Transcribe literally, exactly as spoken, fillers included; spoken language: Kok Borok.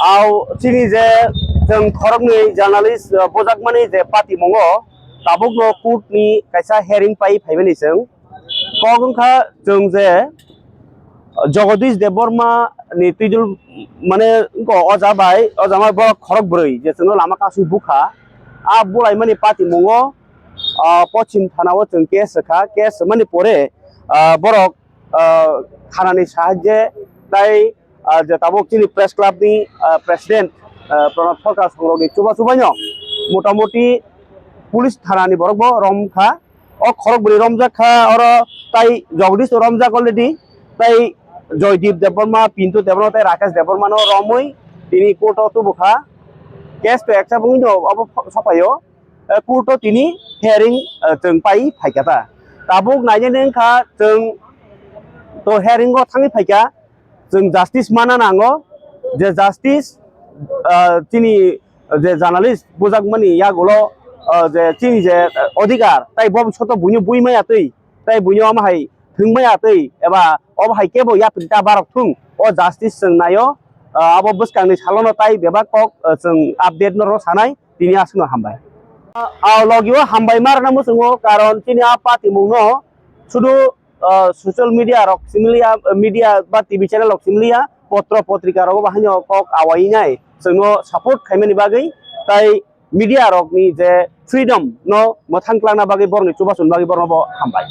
Au chini je chwng khoroknwi journalist, uh, bujakmani je patimungo tabukno court ni kaisa hearing pai phaimani chwng. Kok wngkha chwng je Jagadish Debbarma ni twidul mane wngkha oja bai, oja bai borok khorok bwrwi je chwngno lama kasui bukha. A bulaimani patimungo, uh, Pochim Thana o chwng case rwkha. Case rwmani pore, uh, borok, uh, thanani sahajye tai, uh, je tabuk chini press club ni, uh, president, uh, Pranab Sarkar songrokni chuba chubaino motamoti police thanani borok bo romkha. O khorok bwrwi romjak kha, oro tai Jagadish romjak already, tai Joydeep Debbarma, Pintu Debbarma tai Rakesh Debbarma no romwi tini court o tubukha. Case to accept wngwi no obo sopaio. Eh, court o tini hearing, eh, chwng pai phaikha ta. Tabuk nainani wngkha chwng to hearing o thangwi phaikha, chwng justice mana nango, je justice, eh, chini je journalist bujakmani yagulo, eh, je chini je, eh, odhikar tai bobishoto buino buimaya twi tai buino ama hai thwngmaya twi eba obo hai kebo yapri ta barok thung, o justice chwng naio. Eh, abo bwskangni salono tai bebak kok, eh, chwng update no rw sanai. Tini aswkno hambai. A logio hambai ma rwna muchungo, karon chini a patimungno sudu, ah, social media rok simliya, media ba T V channel rok simliya, potro potrika rogo bo haino kok awai nai chwngno support khaimani bagwi, tai media rokni je freedom no mwthang tlangna bagwi borokni chubachu bagwi borokno bo hambai.